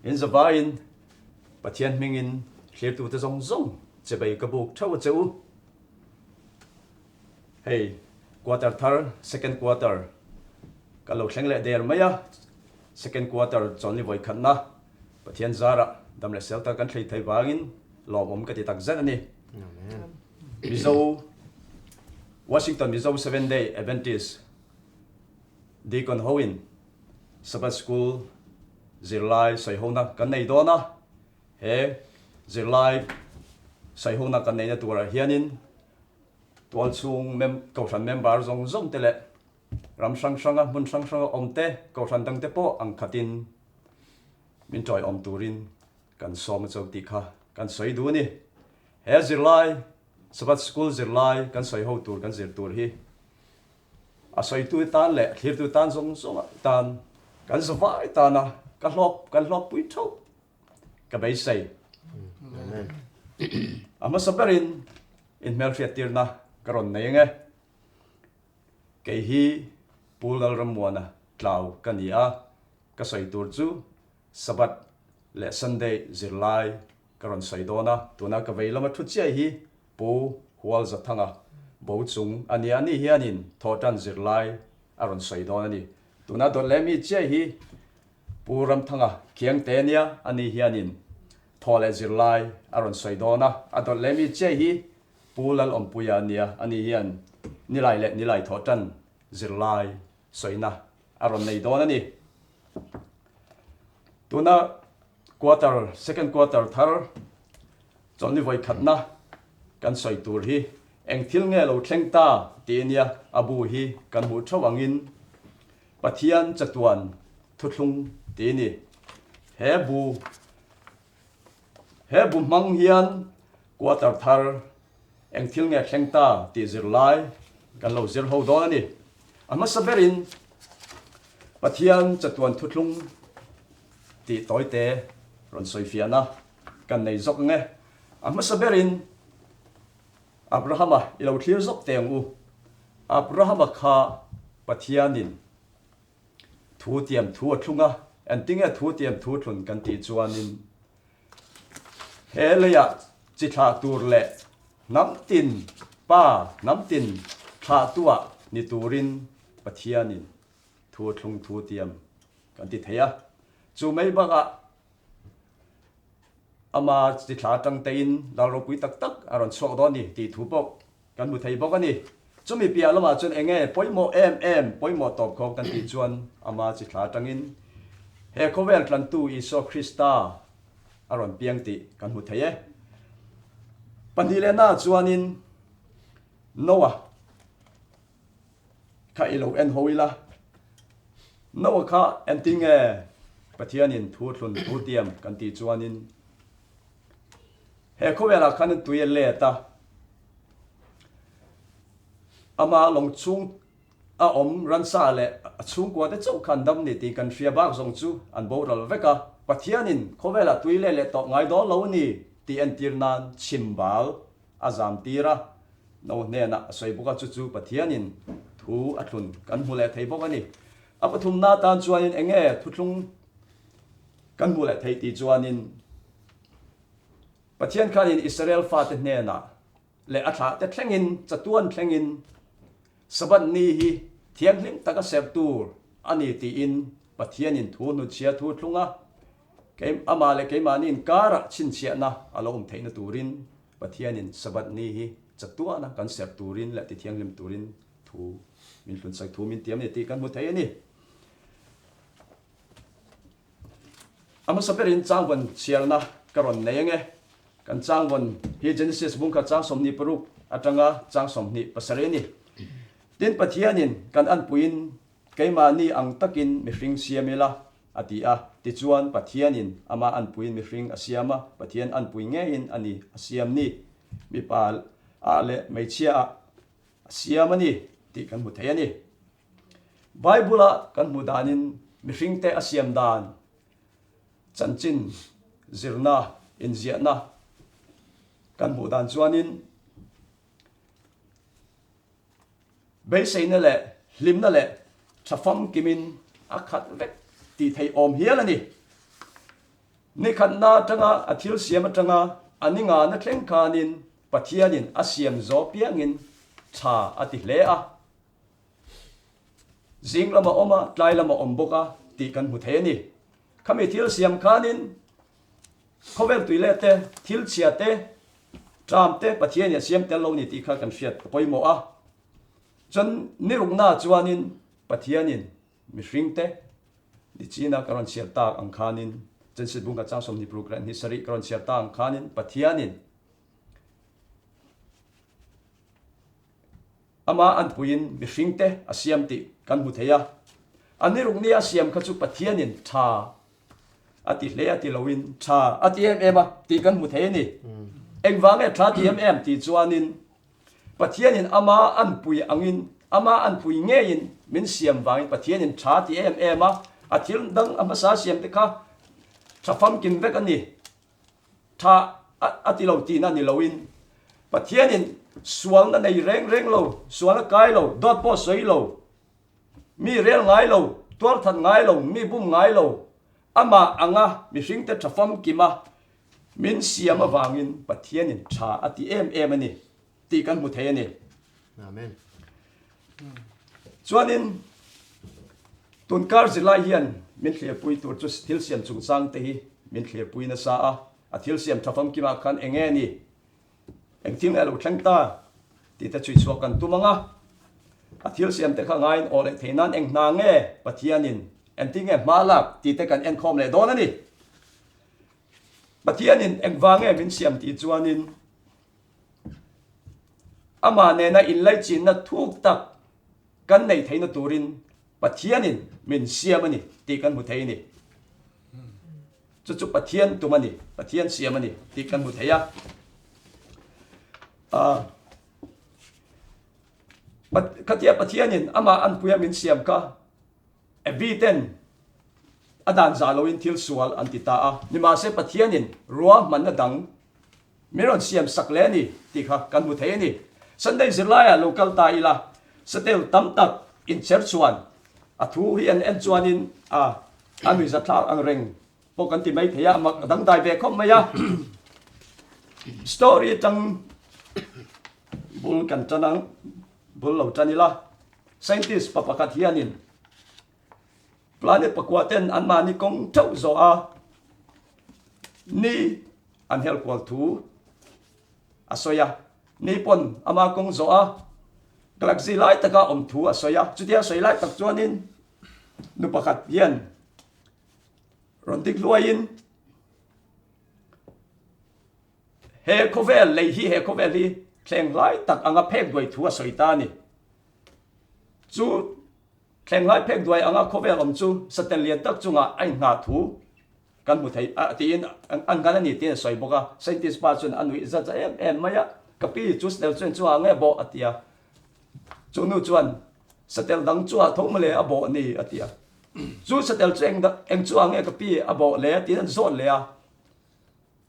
In zavaiin Pathian hmingin thlirtute zawng zawng chebei ka buk theuh a che u. Hei quarter thar, second quarter, kan lo thleng leh der mai a, second quarter chawlhni vawikhatna Pathian zarah dam leh sel tak kan thlei thei vangin lawmawm ka ti tak zet a ni. Mizo Washington Mizo Seventh Day Adventist Deacon hoin Sabbath School zirlai sawihona kan nei dawn a, he zirlai sawihona kan neihna turah hianin tualchhung mem kohhran member zawng zawng te leh ram hrang hranga hmun hrang hranga awm te kohhran dang te pawh ang khatin min tawiawm turin kan sawm a cho tih kha kan sawi duh a ni. He zirlai Sabbath School zirlai kan sawi ho tur kan zir tur hi A sawitu tan leh thlirtu tan zawng zawng tan kan zavai tana ka hlawk kan hlawkpui theuh ka beisei. A hmasa berin inhmelhriattirna ka rawn nei ang e. Kei hi Pu Lalrammuana Tlau ka ni a, ka sawi tur chu Sabbath leh Sunday zirlai ka rawn sawi dawn a, tuna ka vei lama thu chiah hi Pu Hualzathanga bo chung a nia ni hianin thawhtan zirlai a rawn sawi dawn a ni. Tuna dawt leh mi chiah hi Pu Ramthanga Khiangte nia a ni hianin thaw leh zirlai a rawn sawi dawn a, a dawt leh mi chiah hi Pu Lalawmpuia a nia a ni hian nilai leh nilai thawhtan zirlai sawina a rawn nei dawn a ni. Tuna quarter, second quarter thar chawlhni vawi khatna kan sawi tur hi eng thil nge lo thleng ta tih ania a bu hi kan hmuh theuh angin Pathian chatuan thuthlung tih a ni. He bu he bu hmang hian quarter thar eng thil nge thleng ta tih zirlai kan lo zir ho dawn a ni. A hmasa berin Pathian chatuan thuthlung tih tawite rawn sawi fiahna kan nei zawk ang e. A hmasa berin Abrahama i lo thlir zawk teh ang u. Abrahama kha Pathianin thu tiam thu a thlung a, engtinge thu tiam thu thlun kan tih chuanin he leiah chi thlah tur leh hnam tin pa hnam tin thlahtuah ni turin Pathianin thu a thlung thu tiam kan ti thei a. Chu mai bakah ama chi thla atang tein lal ropui tak tak a rawn chhuak dawn ni tih thu pawh kan hmu thei bawk a ni. Chumi piah lamah chuan eng nge pawimawh em em, pawimawh tawp khawm kan tih chuan ama chi thla atangin he khawvel tlantu Isua Krista a rawn piang tih kan hmu thei e. Pahnihlenaah chuanin Noah Kha i lo en ho ila. Noah kha engtin nge Pathianin thu thlun thu tiam kan tih chuanin he khawvelah khan tui a let a, ama lawng chhung a awm ransa leh a chhungkua te chauh kha an dam ni tih kan hria bak zawng chu an boral vek a, Pathianin khawvelah tui let leh tawh ngai dawn lo a ni tih entir nan chhim bal a zam tir a, No hnenah a sawi bawk a, chu chu Pathianin thu a thlun kan hmu leh thei bawk a ni. A pathumna atan chuanin eng nge thuthlung kan hmuh leh theih tih chuanin Pathian khanin Israel fate hnenah leh a thlahte thlengin, chatuan thlengin Sabbath ni hi thianghlim taka serh tur a ni tiin Pathianin thu hnutchhia thu thlung a, kei amah leh keimahni inkarah chhinchhiahna a lo awm theihna turin Pathianin Sabbath ni hi chatuana kan serh turin leh tithianghlim turin thu min hlunsak thu min tiam a ni tih kan hmu thei a ni. A hmasa berin changvawn chhiarna ka rawn nei ang e. Kan changvawn hi Genesis bungkhat chang 26 atanga chang 27 a ni. Tin, Pathianin kan anpuiin Keimahni ang takin mihring siam ila, a ti a. Tichuan, Pathianin amah anpuiin mihring a siam a, Pathian anpui ngeiin a ni a siam ni, mipa ah leh hmeichhia ah a siam a ni tih kan hmu thei a ni. Bible-a kan hmuh danin mihringte a siam dan chanchin zirna, inziahna kan hmuh dan chuanin, Beiseina leh hlimna leh tha famkimin a khat vek tih theih awm hial a ni. Ni khatna atanga a thil siam atanga a ni ngana thleng khanin Pathianin a siam zawh piangin tha a ti hle a. Zing lama awm a, tlai lama awm bawk a tih kan hmu thei a ni. Khami thil siam khanin khawvel tui leh te, thil chhia te, ṭam te Pathianin a siam tel lo ni tih kha kan hriat a pawimawh a. Chuan ni rukna chuanin Pathianin Mihringte nichina ka rawn chhiar tak ang khanin, Genesis bung ka chang 26 leh ni sarih ka rawn chhiar tak ang khanin Pathianin ama anpuiin mihringte a siam tih kan hmu thei a. A ni ruk nia a siam kha chu Pathianin tha a ti hle a ti loin tha a ti em em a tih kan hmu thei a ni. Engvang nge tha ti em em tih chuanin Pathianin ama anpui angin, ama anpui ngeiin min siam vangin Pathianin tha ti em em a, a thil dang a hmasa siam te kha tha famkim vek a ni. Tha a ti lo tihna ni loin Pathianin sualna nei reng reng lo, sualna kai lo, dawt pawh sawi lo, mi rel ngai lo, tuarthat ngai lo, mi bum ngai lo, amah anga mihringte tha famkima Min siam avangin Pathianin tha a ti em em a ni tih kan hmu thei a ni. Amen. Chuanin tunkar zirlai hian min thlirpui tur chu thil siam chungchang te hi min thlirpui nasa a, a thil siam tha famkimah khan eng nge ni, engthil nge a lo thleng ta tih te chhui chhuak kan tum ang a. A thil siam te kha ngaiin aw leh thei nan eng hna nge Pathianin engtin nge hma lak tih te kan enkhawm leh dawn a ni. Pathianin engvang nge min siam tih chuanin amah nena inlaichinna thuk tak kan neih theihna turin Pathianin min siam a ni tih kan hmu thei a ni. Chu chu Pathian tum a ni, Pathian siam a ni tih kan hmu thei a. Khatia Pathianin amah anpuia min siam kha Abby ten a dan zah loin thil sual an ti ta a, nimahse Pathianin ruahmanna dang min rawn siam sak leh a ni tih kha kan hmu thei a ni. Sunday zirlaiah lo kal ta ila, satel tam tak inchher chuan a thu hi an en chuanin a a nuihza thlak ang reng pawh kan ti mai thei a, a dangdai ve khawp mai a. Story atang bul kan tan ang, bul lo tan ila. Scientist pa pakhat hianin planet pakua ten anmahni kawng theuh zawh a ni an hel kual thu a sawi a, ni pawn ama kawng zawh a galaxy lai taka awm thu a sawi a, chutia a sawi lai tak chuanin nu pakhat hian rawn dik hluaiin he khawvel lei hi he khawvel hi thleng lai tak anga phek duai thu a sawi ta a ni. Chu thlenglai phek duai anga khawvel awm chu satel lian tak chungah a inngah thu kan hmu thei a tiin an ngan a ni tiin a sawi bawk a. Scientist pa chuan a nuih zat zat em em mai a, Ka pi, chu satel chuan chungah nge bawh? a ti a. Chu nu chuan, Satel dang chungah tho mawle a bawh ni a ti a. Chu satel chu eng chungah nge ka pi a bawh le? tiin an zawt leh a.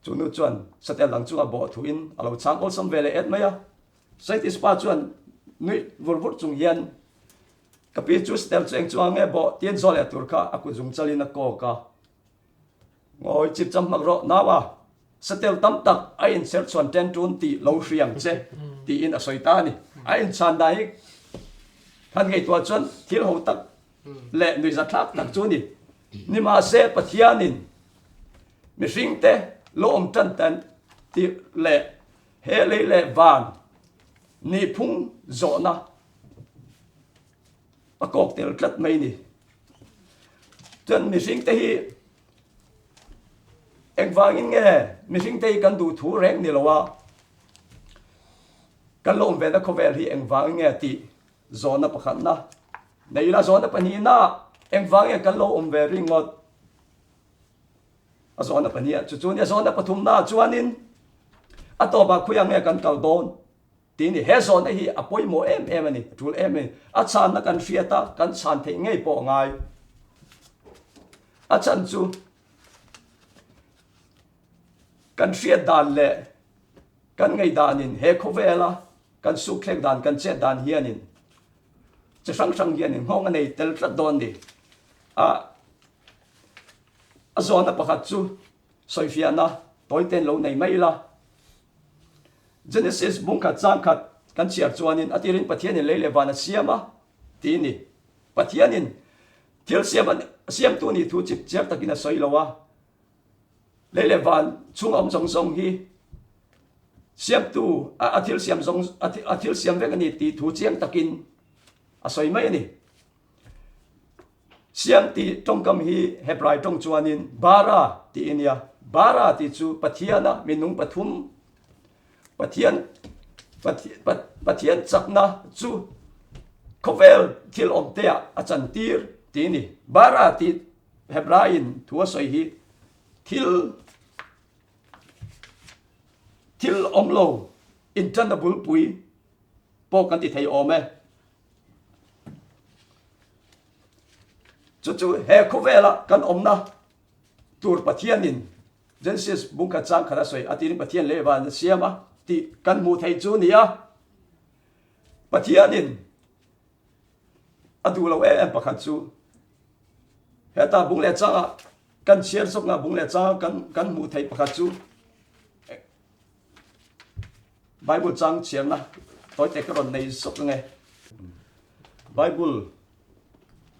Chu nu chuan satel dang chungah bawh thuin a lo chhang awlsam ve leh et mai a. Scientist pa chuan nuih vur vur chung hian ka pi chu satel chu eng chuang nge bawh tiin zaw leh tur kha a kut zung chalin a kawk a. Ngawi chip cham hmak rawh nau a, satel tam tak a inchher chhuan ṭen ṭun tih lo hriang che tiin a sawi ta a ni. A inchhan dan hi han ngaihtuah chuan thil ho tak leh nuihzathlak tak chu a ni. Nimahse Pathianin mihringte lo awm ṭan tan tih leh He lei leh van nihphung zawhna a kawk tel tlat mai ni. Chuan mihringte hi engvangin nge mihringte hi kan duh thu reng ni lo a, kan lo awm vena khawvel hi engvangin nge tih zawhna pakhatna nei ila, zawhna pahnihna engvangin kan lo awm ve ringawt. A zawhna pahnih chu chu nia zawhna pathumna chuanin a tawpah khuiah nge kan kal dawn tih ni. He zawhna hi a pawimawh em em a ni, a tul em em. A chhanna kan hriat a, kan chhan theih ngei pawh a ngai. A chhan chu kan hriat dan leh kan ngaihdanin he khawvela kan sukthlek dan, kan chet dan hianin chi hrang hrang hianin nghawng a nei tel tlat dawn ni. A A zawhna pakhat chu. Sawifiahna tawi ten lo nei mai ila. Genesis bungkhat changkhat kan chhiar chuanin a tirin Pathianin lei leh van a siam a ti ni. Pathianin thil siam a siamtu nih thu chip chiar takin a sawi lo a. Lei leh van chhung awm zawng zawng hi siamtu a thil siam zawng a thil siam vek a ni tih thu chiang takin a sawi mai a ni. Siam tih tawngkam hi Hebrai tawng chuanin bara tih a nia. Bara tih chu Pathiana minung pathum, Pathian, Pathian chakna chu khawvel thil awmteah a chantir tih a ni. Bara tih Hebraiin thu a sawi hi thil thil awm lo inṭanna bulpui pawh kan ti thei awm e. Chu chu he khawvela kan awmna tur Pathianin Genesis bungkhat chang khat a sawi a tirin Pathian leh van a siam a tih kan hmuh theih chu ni a. Pathianin a duh lo em em pakhat chu heta bung leh changa kan chhiar zawkna bung leh changa kan kan hmuh theih pakhat chu Bible chang chhiarna tawite ka rawn nei zawk ange. Bible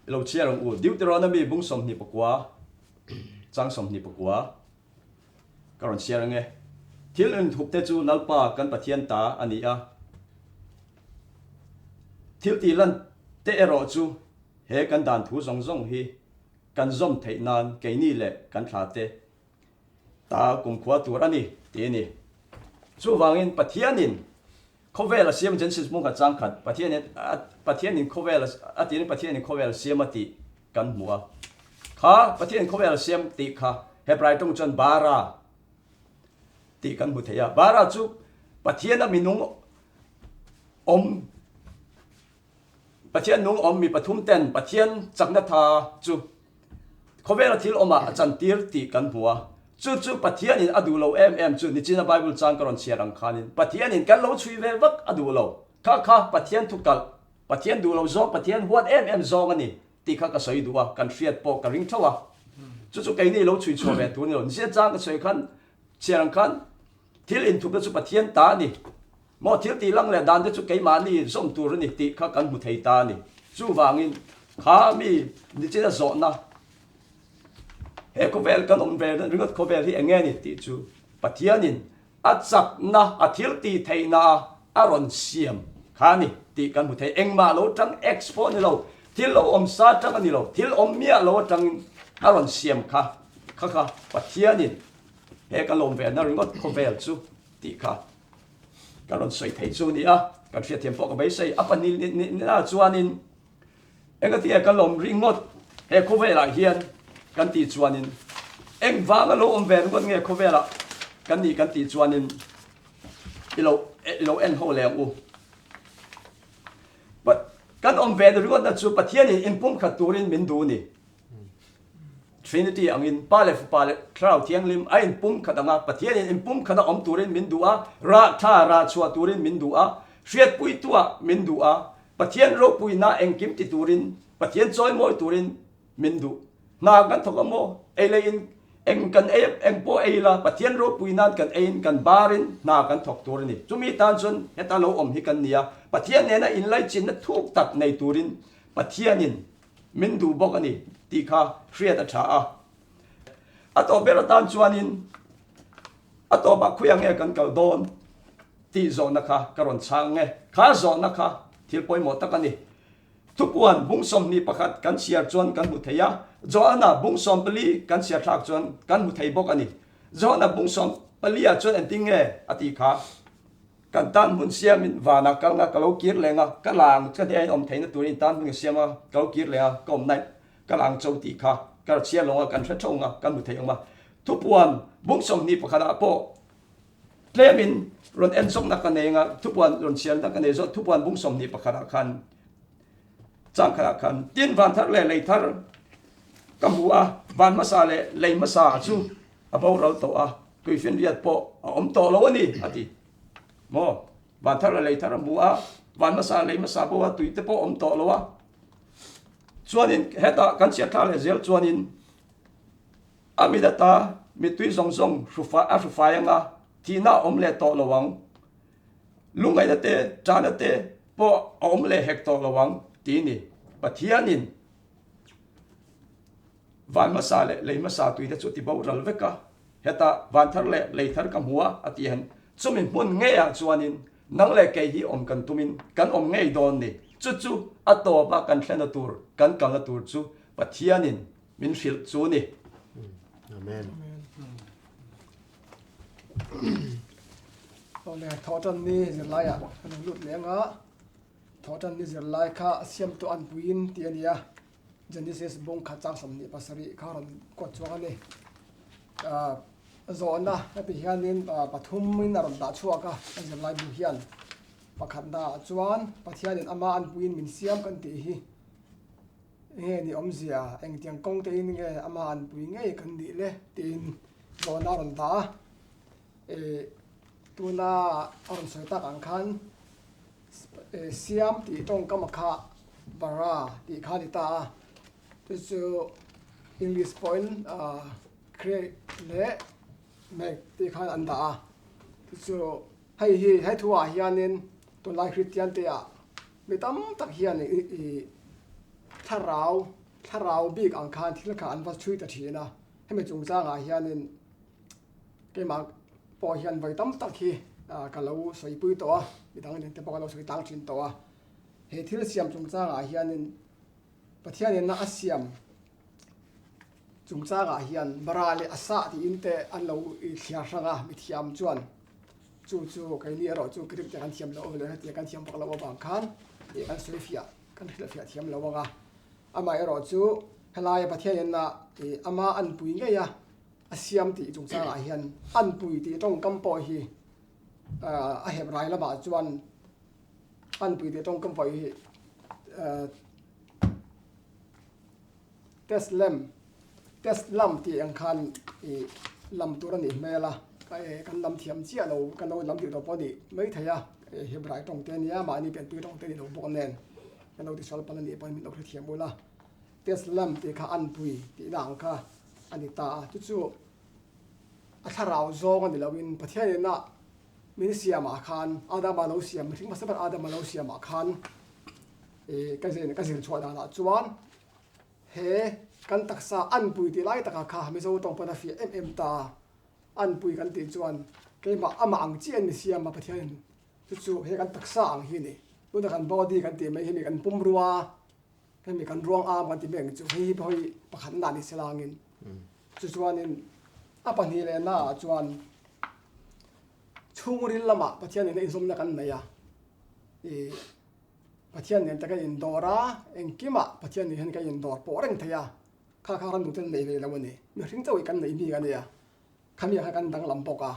i lo chhiar ang u. Deuteronomy bung 24 chang 24 ka rawn chhiar ange. Thil inthup te chu Lalpa kan Pathian ta a ni a. Thil tih lan te erawh chu he kan dan thu zawng zawng hi kan zawm theih nan keini leh kan thla te Ta kumkhua tur a ni, tih a ni. Chuvangin Pathianin khawvel a siam Genesis hmung khat chang khat Pathianin Pathianin khawvel a tirin Pathianin khawvel a siam a tih kan hmu a. Kha Pathianin khawvel a siam tih kha Hebrai tawng chuan bara tih kan hmu thei a. Bara chu Pathiana minung awm Pathian nung awm mi pathum ten Pathian chakna tha chu khawvela thil awmah a chantir tih kan hmu a. Chu chu Pathianin a duh lo em em chu nichina Bible chang ka rawn chhiar ang khanin Pathianin kan lo chhui ve vak a duh lo. Kha kha Pathian thukalh, Pathian duh lo zawng, Pathian huat em em zawng a ni tih kha ka sawi duh a, kan hriat pawh ka ring theuh a. Chu chu keini lo chhui chhuah ve tur a ni lo. Nichina chang ka sawi khan chhiar ang khan thil inthupna chu Pathian ta a ni. Maw thil tih lang leh dan te chu keimahni zawm tur a ni tih kha kan hmu thei ta a ni. Chuvangin kha mi nichina zawhna he khawvel kan awm ve ringawt khawvel hi eng nge ni tih chu Pathianin a chakna a thil tih theihna a a rawn siam kha a ni tih kan hmu thei. Engmah lo tang X pawh a ni lo, thil lo awm sa tang a ni lo, thil awm miah lo atangin a rawn siam kha kha kha Pathianin he kan lawm ve na ringawt khawvel chu tih kha Ka rawn sawi thei chu nia, kan hriatthiam pawh ka beisei. A pahnihna chuanin engatinge kan lawm ringawt he khawvelah hian kan tih chuanin engvanga lo awm ve ringawt nge khawvelah kan nih kan tih chuanin i lo i lo en ho leh ang u. Kan awm ve ringawtna chu Pathianin inpumkhat turin min duh ni. Trinity angin Pa leh Fapa leh Thlarau Thianghlim a inpumkhat ang a, Pathianin inpumkhat a awm turin min duh a, rah tha rah chhuah turin min duh a, hriatpuituah min duh a, Pathian ropuina engkim ti turin, Pathian chawimawi turin min duh. Hna kan thawk a maw? Ei leh in eng kan ei eng pawh ei ila Pathian ropui nan kan eiin kan barin hna kan thawk tur a ni. Chumi tan chuan heta lo awm hi kan ni a, Pathian nena inlaichinna thuk tak nei turin Pathianin Min duh bawk a ni tih kha hriat a tha a. A tawp ber atan chuanin a tawpah khuiah nge kan kal dawn tih zawhna kha ka rawn chhang nge. Kha zawhna kha thil pawimawh tak a ni. Thupuan bung 21 kan chhiar chuan kan hmu thei a, Johana bung 14 kan chhiar thlak chuan kan hmu thei bawk a ni. Johana bung 14 ah chuan engtin nge a tih kha? Kan tan hmun siamin vanah kalna ka lo kir leng a, ka lang ka hniain awm theihna turin tan hmun ka siam a, ka lo kir leng a, ka awm naih ka lang cho tih kha ka ra chhiar lawng a, kan hre theuh ang a, kan hmu thei ang a. Thupuan bung 21 ah pawh tlemin rawn en zawkna ka nei ang a, thupuan rawn chhiarna ka nei zawk, thupuan bung 21 ah khan chang khatah khan tin van thar leh lei thar ka hmu a, van hmasa leh lei hmasa chu a boral tawh a, tuifinriat pawh a awm tawh lo a ni, a ti. Maw? Van thar leh lei thar a hmu a, van hmasa lei hmasa pawh a tui te pawh a awm tawh lo a. Chuanin hetah kan chhiat thla leh zel chuanin a mit ata. Mittui zawng zawng hrufai a hrufai anga thihna a awm leh tawh lo ang. Lungngaihna te, ṭahna te pawh a awm leh hek tawh lo ang ti ni. Pathianin van hmasa leh lei hmasa tuite chu a ti boral vek a, hetah van thar leh lei thar ka hmu a, a ti hen. Chumi hmun ngeiah chuanin nang leh kei hi awm kan tumin kan awm ngei dawn ni. Chu chu a tawpa kan thlenna tur, kan kalna tur chu Pathianin min hrilh chu ni. Amen. Awle thawhtan ni zirlaiah kan lo lut leh anga thawhtan ni zirlai kha a siamtu an puiin tih a ni a, Genesis bung khat chang 27 kha rawn kawt chuang a ni. Zawhna heti hianin pathumin a rawn dah chhuak a, a zirlai bu hian pakhatnaah chuan Pathianin ama an puiin min siam kan tih hi Enge ni awmzia, engtiang kawng tein nge ama an pui ngei kan nih le tiin zawhna a rawn dah a. Ih tuna a rawn sawi tak ang khan siam tih tawngkam a kha bara tih kha a ni ta a. Chu chu English pawhin create leh make tih khan an dah a. Chu chu hei hi he thuah hianin tunlai Kristian te ah Mi tam tak hian i thlarau, thlarau bik ang khan thil kha an va chhui ta thin a. Hemi chungchangah hianin keimah pawh hian vawi tam tak hi ka lo sawipui tawh a, midang nen te pawh ka lo sawi tlang thin tawh a. He thil siam chungchangah hianin Pathianin a siam chungchangah hian bara leh a sah tiin te an lo thliar hrang a, mithiam chuan. Chu chu keini erawh chu Greek te kan thiam loh leh hetiang kan thiam vak loh avang khan ih kan sawi fiah kan hrilh fiah thiam lo ang a. Amah erawh chu helaia Pathianin a ih ama anpui ngei a a siam tih chungchangah hian anpui tih tawngkam pawh hi a hep rai lamah chuan anpui tih tawngkam pawh hi Test lem, test lam tih ang khan ih lam tur a nih hmel a, kan lam thiam chiah lo, kan lo lam tih tawh pawh a nih mai thei a, Hebrai tawng te a nia, mahni pianpui tawng te a ni lo bawk nen, kan lo tisual palh a nih pawhin min lo hrethiam ula, test lam tih kha anpui tihna ang kha a ni ta a, chu chu a thlarau zawng a ni loin Pathianin a min siamah khan Adama lo siam, mihring hmasa ber Adama lo siamah khan ih ka zir ka zir chhuah danah chuan He kan taksa anpui tih lai takah kha Mizo tawng pawn a fiah em em ta. Anpui kan tih chuan keimah amah ang chiah in mi siam a Pathianin chu chu he kan taksa ang hi a ni. Tuna kan body kan tih mai hi mi kan pumrua, hemi kan ruang am kan tih mai ang chu hei hi pawh hi pakhatna ni se langin chu chuanin a pahnih lehna ah chuan chhungril lamah Pathianin a inzawmna kan nei a. Ih. Pathian nen te ka indawr a, engkimah Pathian nen hian ka indawr pawh reng thei a, kha kha ram duhten nei ve lo a ni. Mihring chauh hi kan neih bik a nia, khami ah khan kan danglam bawk a.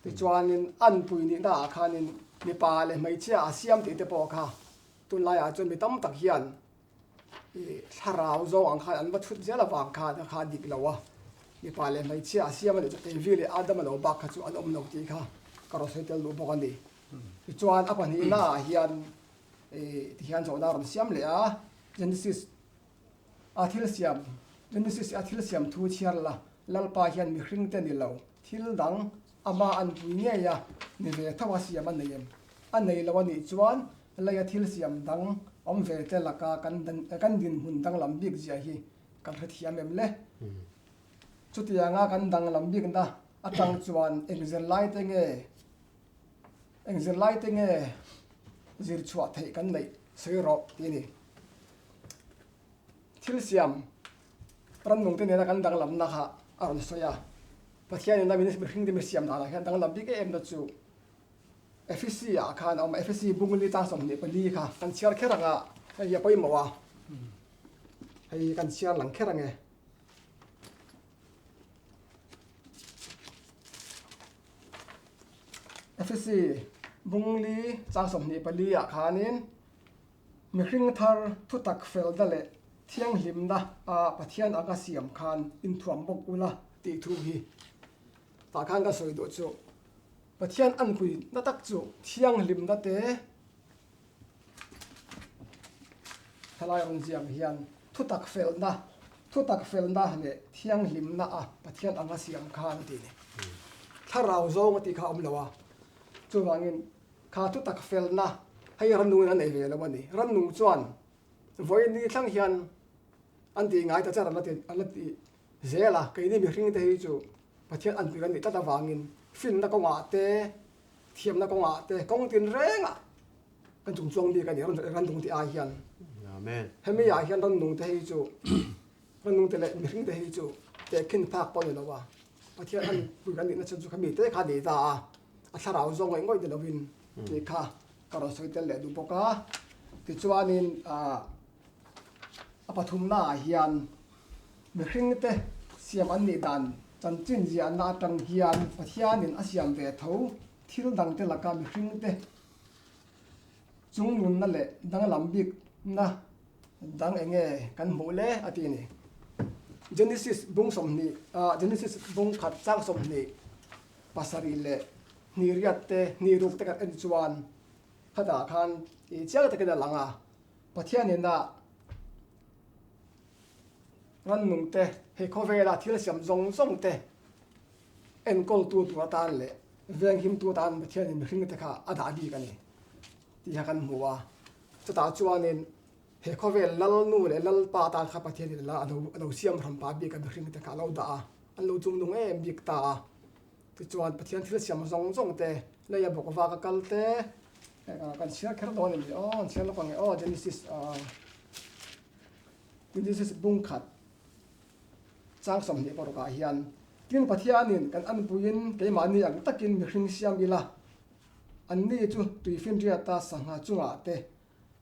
Tichuanin anpui nihna ah khanin mipa leh hmeichhia a siam tih te pawh kha tunlaiah chuan mi tam tak hian ih thlarau zawng ang khan an va chhut zel avang khan a kha a dik lo a, mipa leh hmeichhia a siam a nih chu Evi leh Adama lo bak kha chu an awm lo tih kha ka rawn sawi tel duh bawk a ni. Tichuan a pahnihna ah hian ih tihian zawhna a rawn siam leh a, Genesis a thil siam Genesis a thil siam thu chhiar la, Lalpa hian mihring te ni lo, thil dang ama an pui ngei a ni ve tho a siam a nei em? A nei lo a nih chuan leia thil siam dang awm ve te laka kan kan dinhmun danglam bik zia hi kan hrethiam em le? Chutianga kan danglam bikna atang chuan eng zirlai te nge Eng zirlai te nge zir chhuah theih kan neih sawi rawh tih a ni. Thil siam rannung te nena kan danglamna kha a rawn sawi a, Pathianin a mihring te mi siam danah hian danglam bik em em na chu Efesi ah khan a awm a, Efesi bungli tlang 24 kha kan chhiar kher ang a, hei hi a pawimawh a, hei hi kan chhiar lang kher ang e. Efesi bungli chang 24 ah khanin mihring thar thutak felna leh thianghlimna a Pathian anga siam khan inthuam bawk ula tih thu hi tah khan ka sawi duh chu Pathian anpui na tak chu thianghlimna te helai rawn ziak hian thutak felna. Thutak felna leh thianghlimna a Pathian anga siam khan a ti ni. Thlarau zawng a tih kha a awm lo a, chuvangin kha thutak felna hei rannungin a nei ve lo a ni. Rannung chuan vawiin thlang hian an tih ngai ta char an la ti an la ti zel a, keini mihring te hi chu Pathian an tir a nih tlat avangin finna kawngah te, thiamna kawngah te, kawng tinrengah kan chung chuang bik a ni rannung tih ai hian. Amen. Hemi ah hian rannung te hi chu rannung te leh mihring te hi chu tehkhin phak pawh a ni lo a, Pathian an pui kan nihna chhan chu khami te kha a ni ta a, a thlarau zawng ngawih ngawih ni lovin tih kha ka rawn sawi tel leh duh bawk a. Tichuanin ah a pathumna ah hian mihring te siam an nih dan chanchin ziahna atang hian Pathianin a siam ve tho thil dang te laka mihring te Chung nunna leh danglam bikna dang eng nge kan hmuh le a ti a ni. Genesis bung 20 Genesis bung khat chang 20 pasarih leh hnih riat te hnih ruk te kan en chuan khatah khan ih chiang takin a lang a, Pathianin a rannung te hei khawvela thil siam zawng zawng te enkawltu tur atan leh venghimtu atan Pathianin mihring te kha a dah bik a ni tih kha kan hmu a. Chutah chuanin he khawvel Lalnu leh Lalpa atan kha Pathianin a lo siam hrampa bik a mihring te kha a lo dah a, an lo chungnung em bik ta a. Tichuan Pathian thil siam zawng zawng te, leia bawk vak a kal te, kan chhiar kher dawn a ni aw, an chhiar lawk ang e aw Genesis Genesis bung khat. Chang 20 parukah hian, Tin, Pathianin kan anpuiin keimahni ang takin mihring siam ila, anni chu tuifinriata sangha chungah te,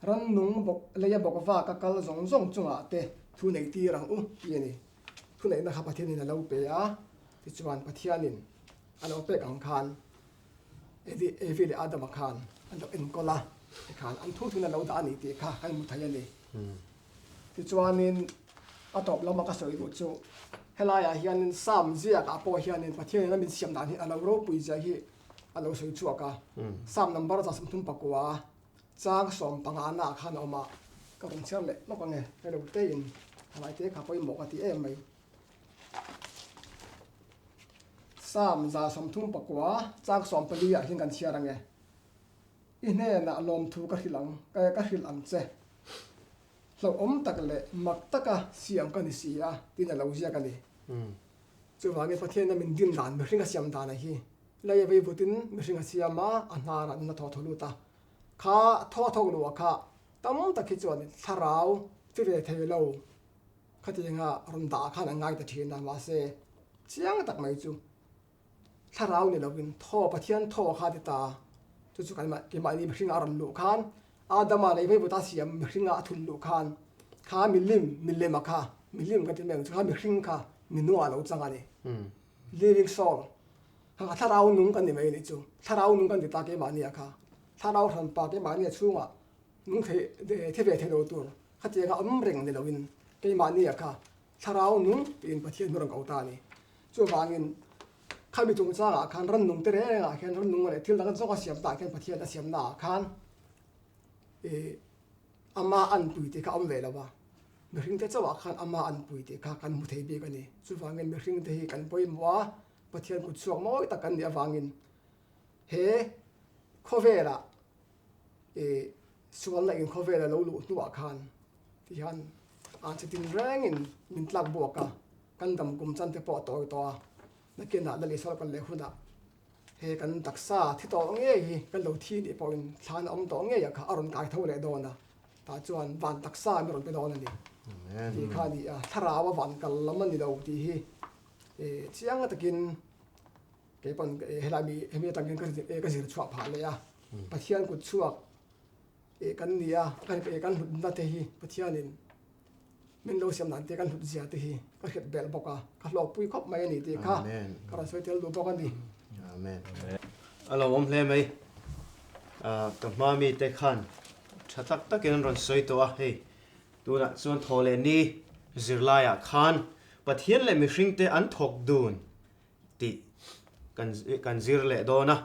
rannung bawk leia bawk vaka kal zawng zawng chungah te thu nei tir ang u, tih a ni. Thuneihna kha Pathianin a lo pe a, tichuan Pathianin a lo pek ang khan Evi leh Adama khan an lo enkawl a, tikhan an thu thun a lo dah a ni tih kha kan hmu thei a ni. Tichuanin a tawp lama ka sawi duh chu helaiah hianin Psalm ziakah pawh hianin Pathianin a min siam dan hi a lo ropui zia hi a lo sawi chhuak a. Psalm number 139 chang 15 naah khan a awm a, ka rawn chhiar leh lawk ange, hei lo tein thalai te kha pawimawh ka ti em mai. Psalm 139 chang 14 ah hian kan chhiar ange. I hnenah lawmthu ka hrilh ang, ka hrilh ang che. Hlauhawm tak leh mak taka siam ka ni si a, tiin a lo ziak a ni. Chuvangin Pathianna min din dan, mihring a siam dan a hi. Lei a vei vutin mihring a siam a, a hnarah nun a thaw thaw lut a. Kha thaw a thawk luah kha tam tak hi chuan thlarau chi ve thei lo khatianga rawn dah khan an ngai ta thin a, mahse chiang tak mai chu Thlarau ni lovin thaw, Pathian thaw kha a ti ta a, chu chu kan keimahni mihringa a rawn luh khan, Adama lei veivuta siam mihringa a thun luh khan, kha milim, milema kha, milim kan ti mai ang chu, kha mihring kha minua a lo chang a ni. Living soul, kha kha thlarau nung kan ni mai a nih chu, thlarau nung kan ti ta keimahnia kha, thlarau hranpa keimahnia chhungah nung thei, thi ve thei lo tur, khatianga awm reng ni loin keimahnia kha Thlarau nung tiin Pathian hnu rawn ko ta a ni. Chuvangin khami chungchangah khan rannung te reng rengah hian rannung leh thil dang zawk a siam tah khian Pathian a siamnaah khan ih ama anpui tih kha a awm ve lo va, mihring te chauhah khan ama anpui tih kha kan hmu thei bik a ni. Chuvangin mihring te hi kan pawimawh a, Pathian kut chhuak mawi tak kan nih avangin he khawvelah ih sualna in khawvel a lo luh hnuah khan Tihian a chi tin rengin min tlak buak a, kan dam kum chan te pawh a tawi tawh a, nakinah Lal Isua kal leh hunah he kan taksa thi tawh ngei hi kan lo thi nih pawhin thlan a awm tawh ngei a kha a rawn kai tho leh dawn a, tah chuan van taksa min rawn pe dawn a ni tih kha a ni a, thlarau a van kal lam a ni lo tih hi chiang takin kei pawn helai mi hemi atangin ka zir chhuah phah leh a, Pathian kut chhuak Eh kan ni a, kan eh kan hlutna te hi Pathianin min lo siam dan te kan hlut zia te hi ka hriat belh bawk a, ka hlawkpui khawp mai a ni tih kha ka rawn sawi tel duh bawk a ni. Amen. A lo awm hle mai. Ka hma mi te khan tha tak takin an rawn sawi tawh a, hei tunah chuan thaw leh ni zirlaiah khan Pathian leh mihringte an thawk dun tih kan kan zir leh dawn a.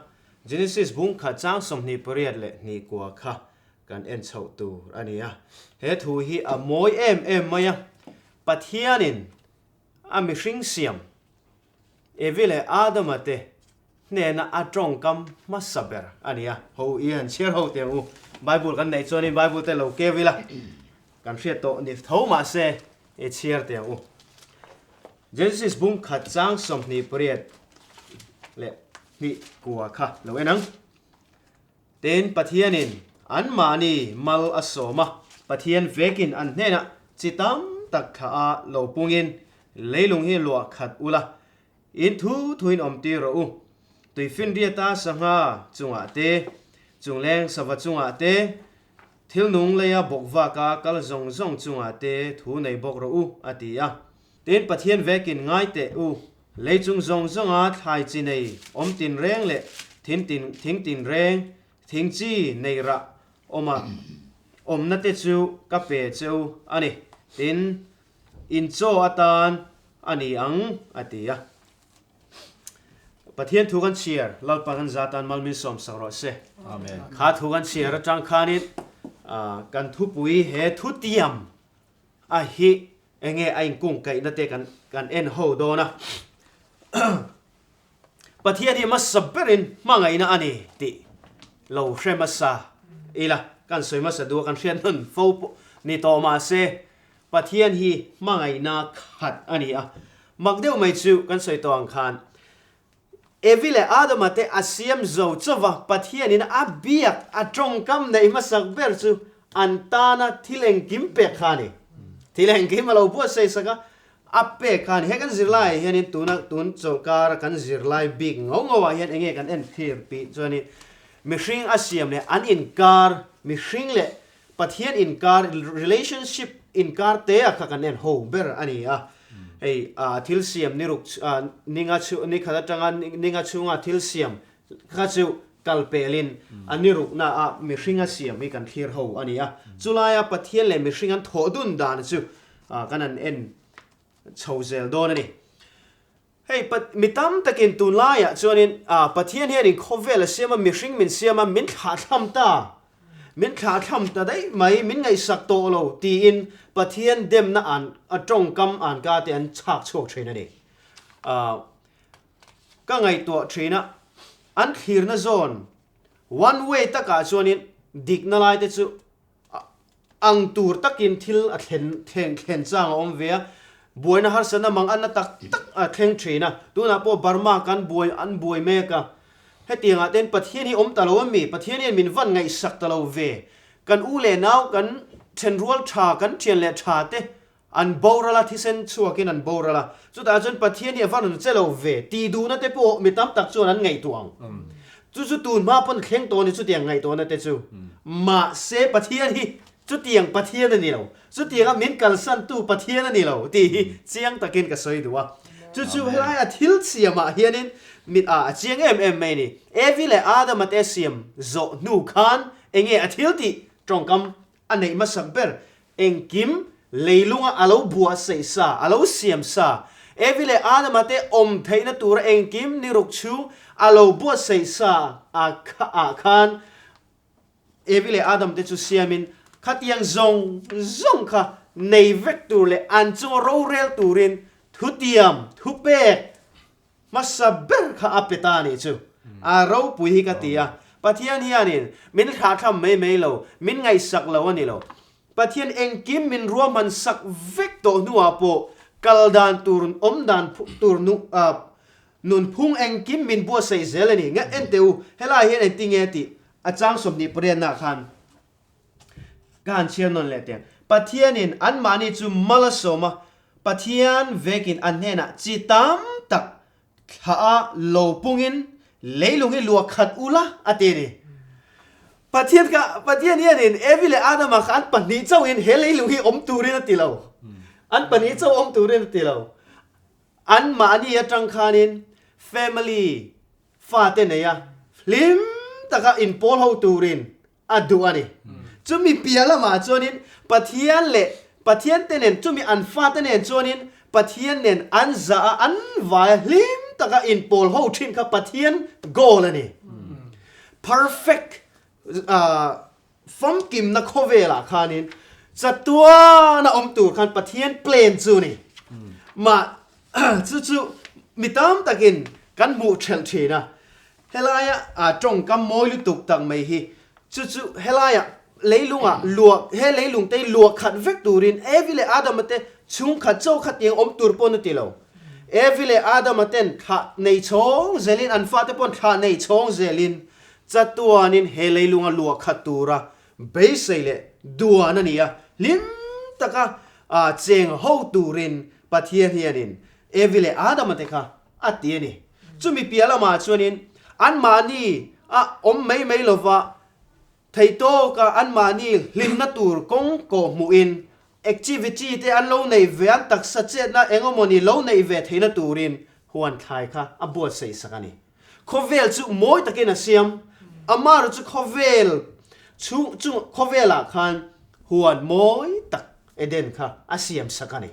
Genesis bung khat chang 28 leh hnih kua kha kan en chhoh tur a ni a. He thu hi a mawi em em mai a. Pathianin a mihring siam Evi leh Adama te hnena a tawngkam hmasa ber a ni a. Ho i han chhiar ho teh ang u. Bible kan neih chuanin Bible te lo keu ila kan hriat tawh ni tho mahse i chhiar teh ang u. Genesis bung khat chang 28 leh hnih kua kha lo en ang. Tin, Pathianin anmahni mal a sawm a, Pathian vekin an hnenah chi tam tak thlah a lo pungin leilung hi luah khat ula, in thu thuin awm tir rawh u. Tuifinriata sangha chungah te, chungleng sava chungah te, thil nung leia bawk vaka kal zawng zawng chungah te thu nei bawk rawh u, a ti a. Tin, Pathian vekin ngai teh u, Lei chung zawng zawnga thlai chi nei awm tinreng leh thin tin thing tinreng, thing chi nei rah awma awmna te chu ka pe che u a ni. Tin, in chaw atan a ni ang, a ti a. Pathian thu kan chhiar, Lalpa kan za tan mal min sawm sak rawh se. Amen. Kha thu kan chhiar atang khanin kan thupui he thutiam a hi Enge a inkungkaihna te kan kan en ho dawn a. Pathian hi hmasa berin hmangaihna a ni tih lo hre hmasa ila, kan sawi hmasa duh a, kan hriat hnawn fo pawh ni tawh mahse Pathian hi hmangaihna khat a ni a. Mak deuh mai chu kan sawi tawh ang khan Evi leh Adama te a siam zo chauva Pathianin a biak a tawngkam neih hmasak ber chu an tana thil engkim pek kha a ni. Thil engkim a lo buatsaih sak a, a pek kha a ni. He kan zirlaiah hianin tuna tun chawlhkara kan zirlai bik ngau ngauah hian enge kan enthlir tih chuanin mihring a siam leh an inkar, mihring leh Pathian inkar, relationship inkar te a kha kan en ho ber a ni a. Hei thil siam ni ruk ninga chhu ni khat atanga ninga chhunga thil siam kha chu kal pelin a ni rukna a mihring a siam hi kan thlir ho a ni a. Chulaia Pathian leh mihring an thawh dun dan chu kan han en chho zel dawn a ni. Hei, mi tam takin tunlaiah chuanin Pathian hianin khawvel a siam a, mihring min siam a, min thlahthlam ta, min thlahthlam ta daih mai, min ngaihsak tawh lo tiin Pathian demna an a tawngkam an ka te an chhak chhuak thin a ni. Ka ngaihtuah thin a, an thlirna zawn one way takah chuanin dikna lai te chu Ang tur takin thil a thlen thleng thlen chang a awm ve a, buaina harsatna mang anna tak tak a thleng thin a, tunah pawh Burma kan buai an buai mek a, hetiangah ten Pathian hi awm ta lo a mi, Pathian hian min van ngaihsak ta lo ve, kan u leh nau kan thenrual tha kan thian leh tha te an boral a, thisen chhuakin an boral a, chutah chuan Pathian hi a van rawn che lo ve tih duhna te pawh mi tam tak chuan an ngaihtuah ang. Chu chu tun hma pawn thleng tawh a ni chutiang ngaihtuahna te chu. Mahse Pathian hi chutiang Pathian a ni lo, chutianga min kalsantu Pathian a ni lo tih hi chiang takin ka sawi duh a. Chu chu helai a thil siamah hianin mit ah a chiang em em mai a ni. Evi leh Adama te siam zawh hnu khan enge a thil tih tawngkam A neih hmasak ber engkim leilunga a lo buahsaih sa, a lo siam sa, Evi leh Adama te awm theihna tura engkim ni ruk chhung a lo buatsaih sa ah khan Evi leh Adam te chu siamin khatiang zawng zawng kha nei vek tur leh an chunga rorel turin thutiam, thupek, Hmasa ber kha a pe ta anih chu. A ropui hi ka ti a. Pathian hianin min thlahthlam mai mai lo, min ngaihsak lo a ni lo. Pathian engkim min ruahman sak vek tawh hnuah pawh kal dan tur, awm dan tur nunphung engkim min buatsaih zel a ni. Nga en teh u, helai hian engtinge tih a chang 28 ah khan Ka han chhiar nawn leh teh. Pathianin anmahni chu mal a sawm a, Pathian vekin an hnenah chi tam tak thlah a lo pungin leilung hi luah khat ula a ti a ni. Pathian kha, Pathian hianin Evi leh Adama kha an pahnih chauhin he leilung hi awm turin a ti lo. An pahnih chauh awm turin a ti lo. Anmahni atang khanin family, fate neia hlim taka inpawl ho turin a duh a ni. Chumi piah lamah chuanin Pathian leh Pathian te nen, chumi an fate nen chuanin Pathian nen an zah a, an vai a, hlim taka inpawl ho thin kha Pathian goal a ni. Perfect famkimna khawvelah khanin. Chatuana awm tur khan Pathian plan chu ni. Mah chu chu mi tam takin kan hmuh thelh thin a. Helaia tawngkam mawi lutuk tak mai hi chu chu helaia leilungah luah he leilung te luah khat vek turin Evi leh Adama te chhungkhat chaw khat tiang awm tur pawn a ti lo. Evi leh Adama ten thlah nei chhawng zelin an fate pawn thlah nei chhawng zelin chatuanin he leilunga luah khat tura Beisei leh duan a ni a, hlim taka cheng ho turin Pathian hianin Evi leh Adama te kha a ti a ni. Chumi piah lamah chuanin anmahni a awm mai mai lova, theihtawka anmahni hlimna tur kawng kawh hmuhin activity te an lo neih ve, an taksa chetna engemawni lo neih ve theihna turin huan thlai kha a buatsaih sak a ni. Khawvel chu mawi takin a siam, amaherawh chu khawvel chhung chung khawvelah khan huan mawi tak Eden kha a siam sak a ni.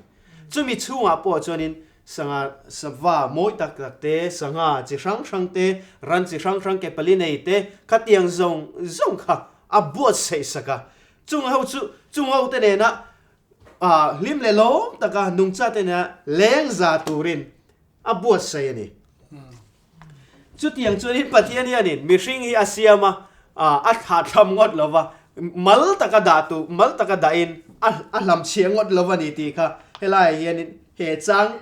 Chumi chhungah pawh chuanin sangha sava mawi tak tak te, sangha chi hrang hrang te, ran chi hrang hrang ke pali nei te khatiang zawng zawng kha a buatsaih sak a. Chung ho chu chung ho te nena hlim leh lawm taka nungcha te nena lengza turin a buatsaih a ni. Chutiang chuanin Pathian hianin mihring hi a siam a, a thlahthlam ngawt lo va, mal taka dah tu, mal taka dahin a a hlamchhiah ngawt lo a ni tih kha helaiah hianin he chang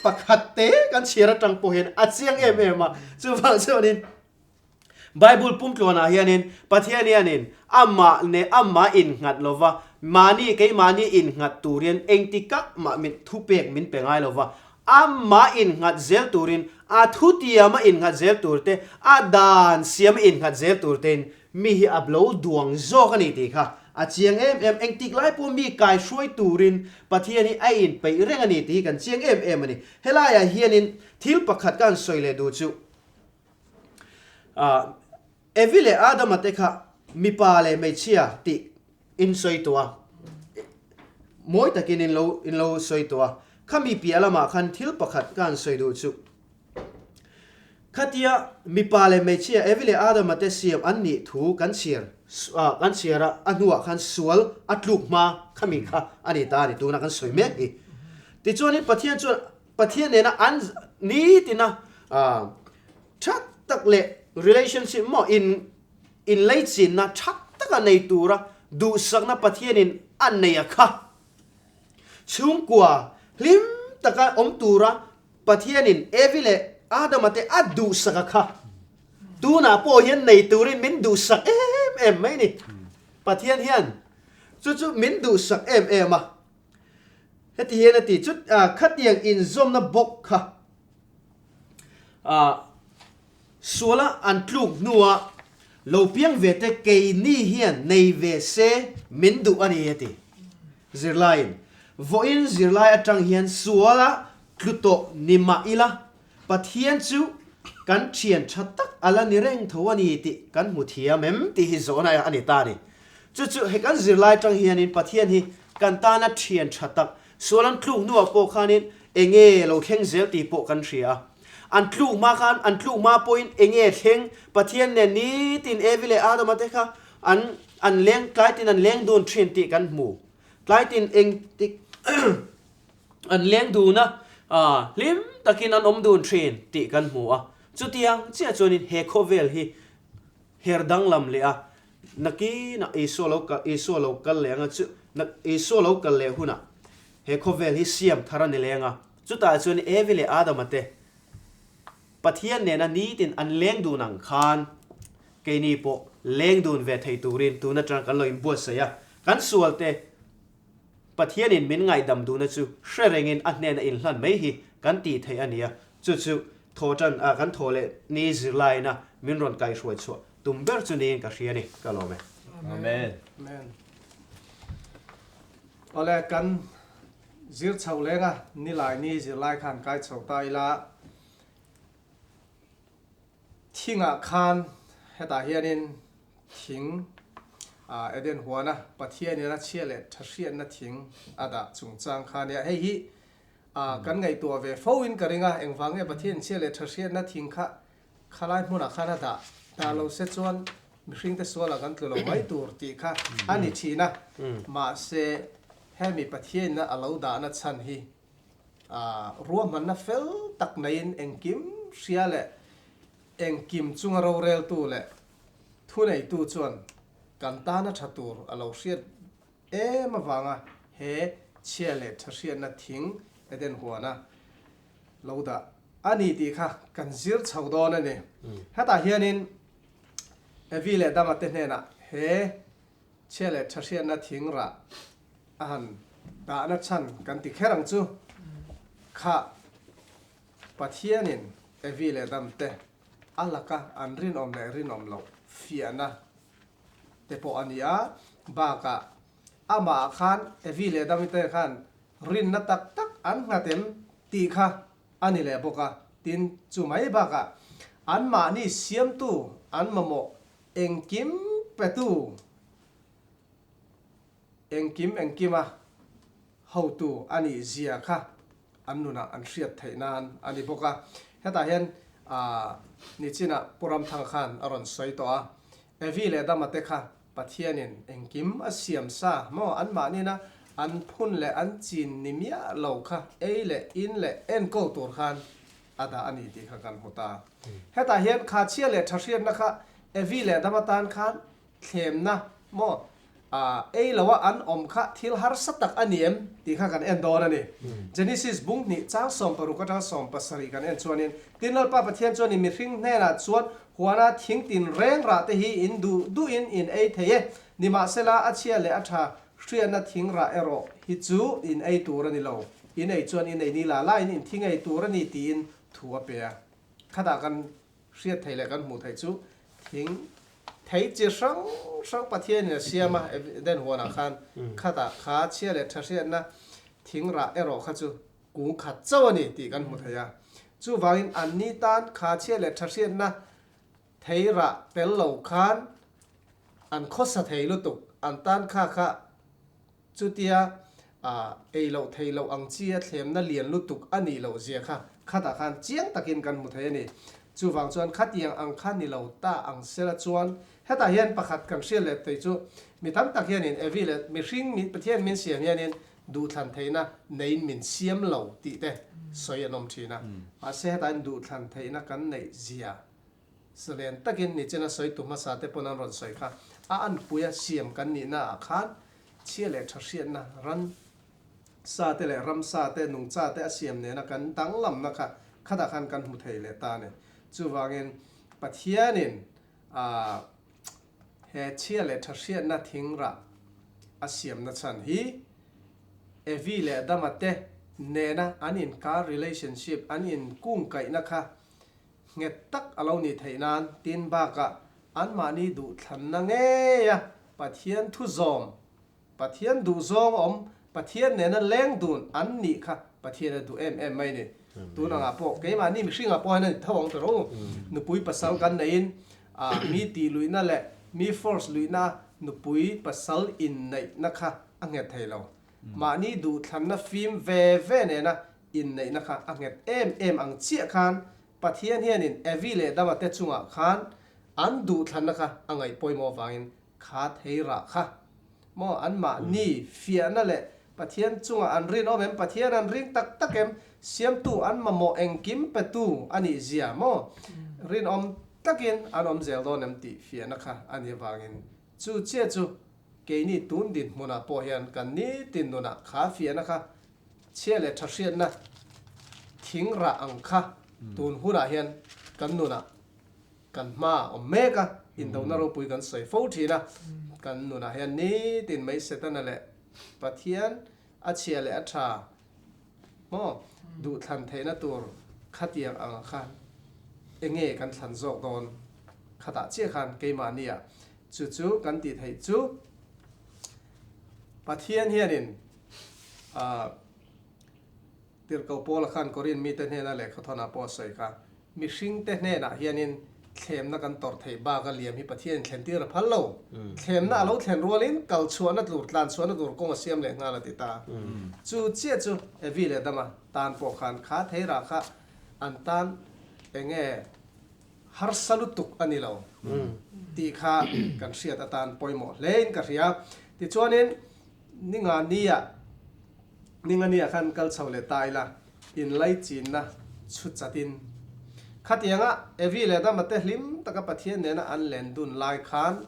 pakhat te kan chhiar atang pawh hian a chiang em em a. Chuvang chuanin Bible pumtluanah hianin Pathian hianin amah ne amah innghat lo va, mahni keimahni innghat turin engtikah mah min thupek min pe ngai lo va, amah innghat zel turin, a thutiama innghat zel tur te, a dan siama innghat zel tur tein mi hi a lo duang zawk a ni tih kha a chiang em em. Engtik lai pawh mi kaihruai turin Pathian hi a inpeih reng a ni tih hi kan chiang em em a ni. Helaiah hianin thil pakhat ka han sawi leh duh chu. Evi leh Adama te kha mipa leh hmeichhia tih in sawi tawh a, mawi takin in lo in lo sawi tawh a. Khami piah lamah khan thil pakhat ka han sawi duh chu, khatia mipa leh hmeichhia Evi leh Adama te siam an nih thu kan chhiar kan chhiar a, a hnuah khan sual a tluk hma khami kha a ni ta a ni, tuna kan sawi mek hi. Tichuanin Pathian chuan Pathian nena an nitina tha tak leh relationship maw in inleichinna tha taka nei tura duhsakna Pathianin a nei a kha. Chhungkua hlim taka awm tura Pathianin Evi leh Adama te a duhsak a kha. Tunah pawh hian nei turin min duhsak em em mai ni. Pathian hian chu chu min duhsak em em a. Heti hian a ti, Chu khatiang inzawmna bawk kha suala an tluk hnua lo piang ve te keini hian nei ve se min duh a ni, a ti. Zirlaiin, Vawiin zirlai atang hian suala tlu tawh ni mah ila, Pathian chu kan thian tha tak a la ni reng tho a ni tih kan hmu thiam em tih hi zawhna a ni ta a ni. Chu chu he kan zirlai atang hianin Pathian hi kan tana thian tha tak, sual an tluk hnuah pawh khanin enge lo thleng zel tih pawh kan hria a. An tluk hma khan an tluk hma pawhin enge thleng Pathian nen nitin Evi leh Adama te kha an an leng tlaitin an leng dun thin tih kan hmu. Tlaitin engtik An leng dun a, hlim takin an awm dun thin tih kan hmu a. Chutiang chiah chuanin he khawvel hi her danglam leh a, nakinah Isua lo kal, Isua lo kal leh anga chu, Isua lo kal leh hunah he khawvel hi siam thar a ni leng a. Chutah chuan Evi leh Adama te Pathian nena nitin an leng dun ang khan keini pawh leng dun ve thei turin tun atang kan lo inbuatsaih a, kan sualte Pathianin min ngaihdam duhna chu hre rengin a hnena inhlan mai hi kan tih theih a ni a, chu chu thawhṭan a kan thawh leh ni zirlaina min rawn kaihhruai chhuah tum ber chu niin ka hria a ni, ka lawm e. Amen. Amen. Awle kan zir chho leng a, nilai ni zirlai khan kai chho ta ila. Thingah khan hetah hianin thing Eden huana Pathianin a chhia leh tha hriatna thing a dah chungchang kha ania. Hei hi kan ngaihtuah ve fo in ka ring a, engvang nge Pathianin chhia leh tha hriatna thing kha khalai hmunah khan a dah dah lo se chuan mihringte sualah kan tlu lo mai tur tih kha a ni thin a. Mahse, hemi Pathianina a lo dahna chhan hi ruahmanna fel tak neiin engkim hria leh engkim chunga roreltu leh thuneitu chuan kan tana tha tur a lo hriat em avanga he chhia leh tha hriatna thing Eden huana lo dah a ni tih kha kan zir chho dawn a ni. Hetah hianin Evi leh Dama te hnenah he chhia leh tha hriatna thing rah a han dahna chhan kan ti kher ang chu. Kha Pathianin Evi leh Dam te a laka an rinawm leh rinawm loh fiahna te pawh a ni a, bakah amah khan Evi leh Dami te khan rinna tak tak an nghat em tih kha a ni leh bawk a, tin chu mai bakah anmahni siamtu an mamawh engkim petu engkim engkima hotu a nih zia kha an nunah an hriat theih nan a ni bawk a. Hetah hian nichinah Pu Ramthanga khan a rawn sawi tawh a, Evi leh Adama te kha Pathianin engkim a siam sa maw anmahnina an phun leh an chin ni miah lo kha ei leh in leh enkawl tur khan a dah a ni tih kha kan hmu ta. Hetah hian kha chhia leh tha hriatna kha Evi leh Adama tan khan thlemna maw ei lo a an awm kha thil harsa tak a ni em tih kha kan en dawn a ni. Genesis bung hnih chang 60 atanga 70 kan en chuanin, Tin Lalpa Pathian chuanin mihring hnenah chuan huana thing tin reng rah te hi in duh duhin in ei thei e, nimahsela a chhia leh a tha hriatna thing rah erawh hi chu in ei tur a ni lo, in ei chuan in ei ni la laiin in thing ei tur a ni tiin thu a pe a. Khatah kan Hriat theih leh kan hmuh theih chu thing thei chi hrang hrang Pathianin a siam a, Eden huanah khan khatah kha chhia leh tha hriatna thing rah erawh kha chu kung khat chauh a ni tih kan hmu thei a. Chuvangin anni tan kha chhia leh tha hriatna thei rah tel lo khan an khawsa thei lutuk, an tan kha kha Chutia ei loh theih loh ang chi a thlemna lian lutuk a nih loh zia kha khatah khan chiang takin kan hmu thei a ni. Chuvang chuan khatiang ang kha ni lo ta ang sela chuan hetah hian pakhat kan hriat leh thei chu mi tam tak hianin Evi leh mihring min Pathian min siam hianin duhthlan theihna neiin min siam lo tih te sawi an awm thin a. Mahse hetah hian duhthlan theihna kan neih zia Zalen takin nichina sawitu hmasa te pawn an rawn sawi kha, a anpuia siam kan nihna ah khan chhia leh tha hriatna ran sa te leh ramsa te nungcha te a siam nena kan danglamna kha khatah khan kan hmu thei leh ta a ni. Chuvangin Pathianin ah he chhia leh tha hriatna thingrah a siamna chhan hi Evi leh Adama te nena an inkar relationship an inkungkaihna kha Nghet tak a lo nih theih nan tin bakah anmahni duhthlanna ngeia Pathian thu zawm, Pathian duhzawng awm, Pathian nena leng dun an nih kha Pathian a duh em em mai ni. Tun angah pawh keimahni mihringah pawh hian a ni tho ang tawh u. Nupui pasal kan neihin mi tih luihna leh mi force luihna nupui pasal inneihna kha a nghet thei lo. Mahni duhthlanna fim ve ve nena inneihna kha a nghet em em ang chiah khan Pathian hianin Evi leh Dama te chungah khan an duhthlanna kha a ngaih pawimawh avangin kha thei rah kha maw anmahni fiahna leh Pathian chungah an rinawm em, Pathian an ring tak tak em, siamtu an mamawh engkim petu a nih zia maw rinawm takin an awm zel dawn em tih fiahna kha a nih avangin chu chiah chu keini tun dinhmunah pawh hian kan nitin nunah kha fiahna kha Chhia leh tha hriatna thing rah ang kha tun hunah hian kan nunah kan hma a awm mek a, indona ropui kan sawi fo thin a, kan nunah hian nitin mai Setana leh Pathian a chhia leh a tha maw duhthlan theihna tur khatiang ang khan enge kan thlan zawk dawn khatah chiah khan keimahniah chu chu kan tih theih chu Pathian hianin Tirhkoh Paula khan Korin mite hnena lehkhathawnah pawh a sawi kha, Mihringte hnenah hianin thlemna kan tawrh theih bak a liam hi Pathianin thlentir a phal lo. Thlemna a lo thlen rualin kal chhuahna tur, tlan chhuahna tur kawng a siam leh nghal a ti ta. Chu chiah chu Evi leh Adama tan pawh khan kha theirah kha an tan enge? Harsa lutuk a ni lo tih kha kan hriat atan pawimawh hlein ka hria. Tichuanin Ningania Ningania khan kal chho leh ta ila, inlaichinna chhu chatin. Khatianga Evi leh Adama te hlim taka Pathian nena an len dun lai khan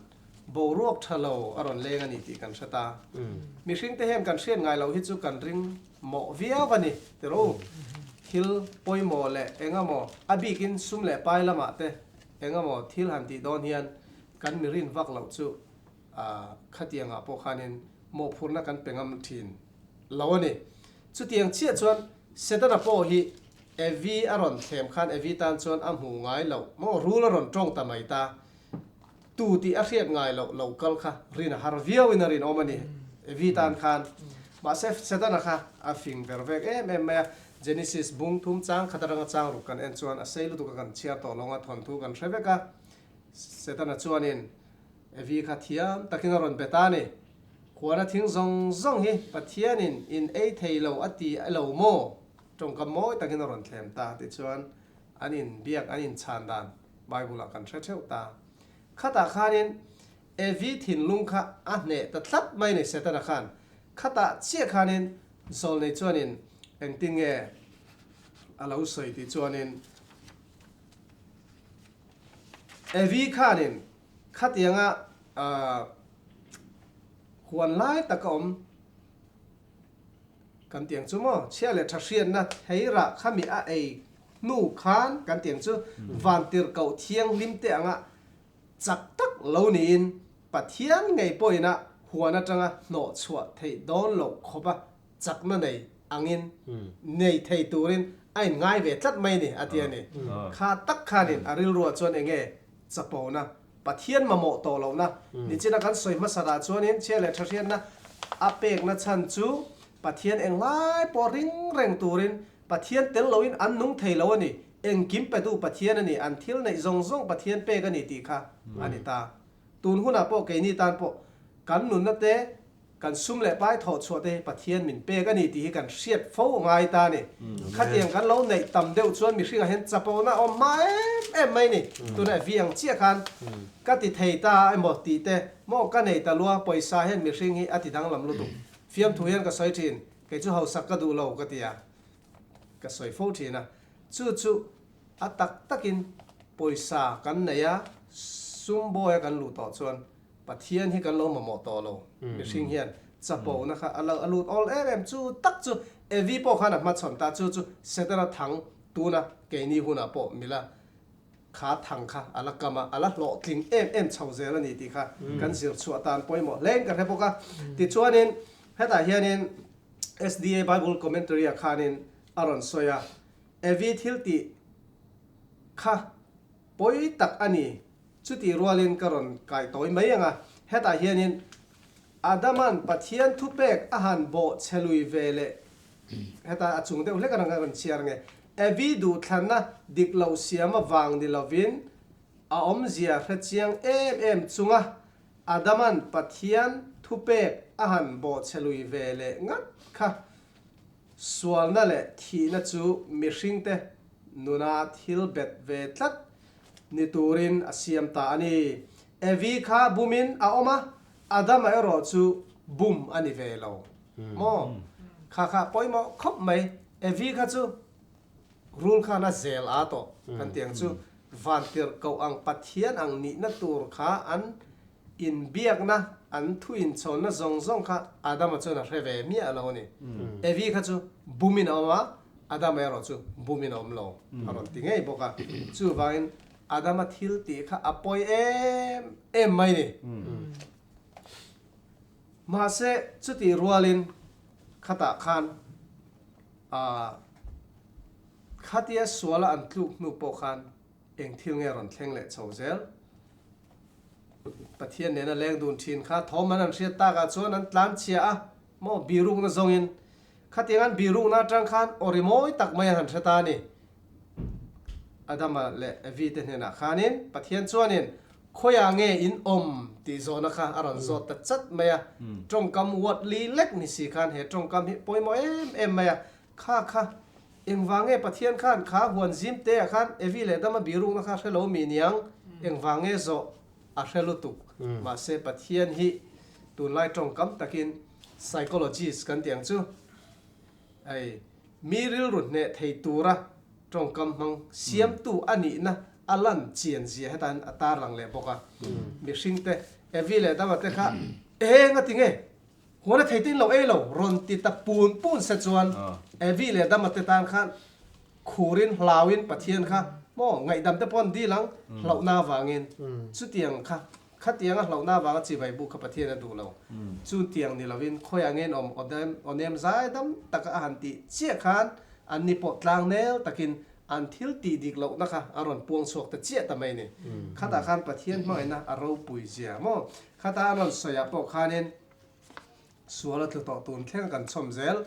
boruak tha lo a rawn leng a ni tih kan hre ta. Mihringte hian kan hriat ngai loh hi chu kan ring mawh viau a ni tiro. Thil pawimawh leh engemaw a bikin sum leh pai lamah te engemaw thil han tih dawn hian kan mirin vak loh chu khatiangah pawh khanin mawhphurhna kan pe ngam thin lo a ni. Chutiang chiah chuan Setana pawh hi Evi a rawn thlem khan Evi tan chuan a hmu ngai loh maw rul a rawn tawng ta mai ta. Tu tih a hriat ngai loh lo kal kha rin a har viau in a rinawm a ni Evi tan khan. Mahse Setana kha a fing ver vek em em mai a, Genesis bung thum chang khat atanga chang ruk kan en chuan a sei lutuk a kan chhiar tawh lawng a thawnthu kan hre vek a. Setana chuanin Evi kha thiam takin a rawn bet a ni. Huana thing zawng zawng hi Pathianin in ei thei lo a ti lo maw? Tawngkam mawi takin a rawn thlem ta tichuan an in biak an in chhan dan Bible ah kan hre theuh ta. Khatah khanin Evi thinlung kha a hneh ta tlat mai ni Setana khan. Khatah chiah khanin Zawlnei chuanin engtin nge a lo sawi tih chuanin Evi khanin Khatianga huan lai tak a awm kan tiang chu maw? Chhia leh tha hriatna theirah khami a ei hnu khan kan tiang chu vantirhkoh thianghlim te anga chak tak lo niin Pathian ngei pawhin a huan atanga hnawh chhuah theih dawn loh khawpa chakna nei angin nei thei turin a inngai ve tlat mai ni a ti a ni. Kha tak khanin a rilruah chuan enge chapona, Pathian mamawh tawh lohna nichina kan sawi hmasatah chuanin chhia leh tha hriatna a pekna chhan chu Pathian englai pawh ring reng turin Pathian tel loin an nung thei lo a ni, engkim petu Pathian a ni, an thil neih zawng zawng Pathian pek a ni tih kha a ni ta. Tun hunah pawh keini tan pawh kan nunna te Kan sum leh pai thawh chhuah te hi Pathian min pek a ni tih hi kan hriat fo ngai ta a ni. Khatiang kan lo neih tam deuh chuan mihringah hian chapona a awm hma em em mai ni. Tunah vi ang chiah khan ka ti thei ta emaw tih te maw ka nei ta lua pawisa hian mihring hi a ti danglam lutuk. Fiamthu hian ka sawi thin, kei chu hausak ka duh lo ka ti a, ka sawi fo thin a. Chu chu a tak takin pawisa kan nei a, sum bawia kan luh tawh chuan Pathian hi kan lo mamawh tawh lo. Mihring hian chapona kha a lo a lut awl em em chu tak chu Evi pawh khan a hmachhawn ta chu chu Setana thang tuna keini hunah pawh mila kha thang kha a la kam a, a la hlawhtling em em chho zel a ni tih kha kan zir chhuah tan pawimawh hlein ka hre bawk a. Tichuanin hetah hianin SDA Bible Commentary ah khanin a rawn sawi a, Evi thil tih kha pawi tak a ni. Chutih rualin ka rawn kai tawi mai ang a, hetah hianin Adama'n Pathian thupek a han bawh chhe lui ve leh heta a chung deuh hlek a rawn chhiar nge, Evi duhthlanna dik loh siam avang ni lovin a awmzia hre chiang em em chunga Adama'n Pathian thupek a han bawh chhe lui ve leh ngat kha sualna leh thihna chu mihringte nuna thil bet ve tlat ni turin a siam ta a ni. Evi kha bumin a awm a, Adama erawh chu bum a ni ve lo maw? Kha kha pawimawh khawp mai. Evi kha chu rul khan a zel a tawh kan tih ang chu. Vantirh koh ang Pathian ang nihna tur kha an inbiakna, an thu inchhawnna zawng zawng kha Adama chuan a hre ve miah lo a ni. Evi kha chu bumin a awm a, Adama erawh chu bumin a awm lo a rawn ti ngei bawk a. Chuvangin Adama thil tih kha a pawi em em mai ni. Mahse chutih rualin khatah khan aah khatia suala an tluk hnu pawh khan eng thil nge rawn thleng leh chho zel. Pathian nena leng dun thin kha thawm an han hriat takah chuan an tlan chhia a maw birukna zawngin Khatiang an birukna atang khan aw ri mawi tak mai a han hre ta a ni. Adama leh Evi te hnenah khanin Pathian chuanin khawiah nge in awm tih zawhna kha a rawn zawt ta chat mai a. Tawngkam uat li lek ni si khan he tawngkam hi pawimawh em em mai a. Kha kha. Engvang nge Pathian khan kha huan zim te ah khan Evi leh Adama birukna kha hre lo mi niang? Engvang nge zawh a hre lutuk? Mahse Pathian hi tunlai tawngkam takin psychologist kan tih ang chu. Hei mi rilru hneh thei tura tawngkam hmang siamtu a nihna a lan chian zia heta hian a tarlang leh bawk a. Mihringte Evi leh Adama te kha eng a ti nge? Huan a thei te in lo ei lo rawn ti ta pun pun se chuan Evi leh Adama te tan khan khurin hlauin Pathian kha maw ngaihdam te pawh an dil ang hlauhna avangin chutiang kha khatianga hlauhna avanga chivai bu kha Pathian a duh lo. Chutiang ni lovin khawiah nge in awm awnem zaidam taka a han tih chiah khan anni pawh tlangnel takin an thil tih dik lohna kha a rawn puang chhuak ta chiah ta mai a ni. Khatah khan Pathian hmangaihna a ropui zia maw? Khata an rawn sawiah pawh khanin sual a tlu tawh tun thleng kan chhawm zel.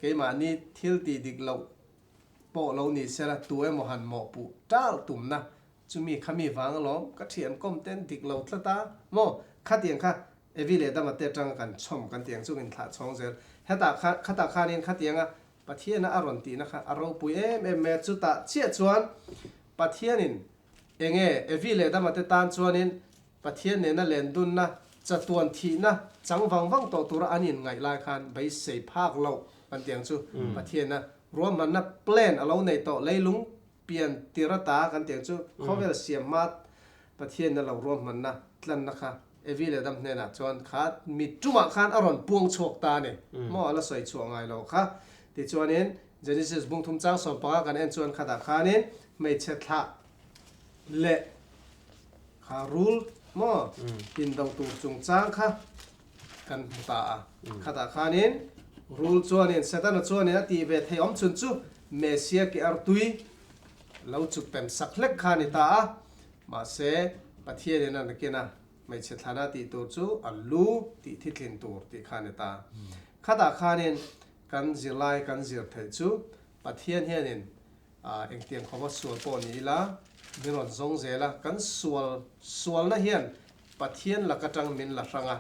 Keimahni thil tih dik loh pawh lo ni sela tu emaw han mawhpuh tal tumna chumi kha mi vang alawm ka thian kawm ten dik lo tlat a maw? Khatiang kha Evi leh Adama te atanga kan chhawm kan tih ang chu inthlah chhawng zel. Hetah kha khatah khanin khatianga Pathiana a rawn tihna kha a ropui em em mai a, chutah chiah chuan Pathianin enge Evi leh Adama te tan chuanin Pathian nena lendunna, chatuan thihna chang vang vang tawh tura an inngaih lai khan beisei phak loh kan tih ang chu Pathiana ruahmanna plan a lo nei tawh leilung pian tir ata kan tih ang chu khawvel siam hma Pathianna lo ruahmanna tlanna kha Evi leh Adam hnenah chuan kha mi tumah khan a rawn puang chhuak ta a ni maw a la sawi chhuah ngai lo kha. Tichuanin Genesis bungthum chang 15 kan en chuan khatah khanin hmeichhe thlah leh kha rul maw indo tur chungchang kha kan hmu ta a. Khatah khanin rul chuanin Setana chuanin a tih ve thei awm chhun chu Messia ke artui lo chuk pem sak hlek kha a ni ta a. Mahse, Pathianin a nakin a hmeichhe thlana tih tur chu a lu tih thitlin tur tih kha a ni ta. Khatah khanin kan zirlai kan zir theih chu Pathian hianin engtiang khawpa sual pawh ni ila min rawn zawng zel a, kan sual sualna hian Pathian lak atang min la hrang a,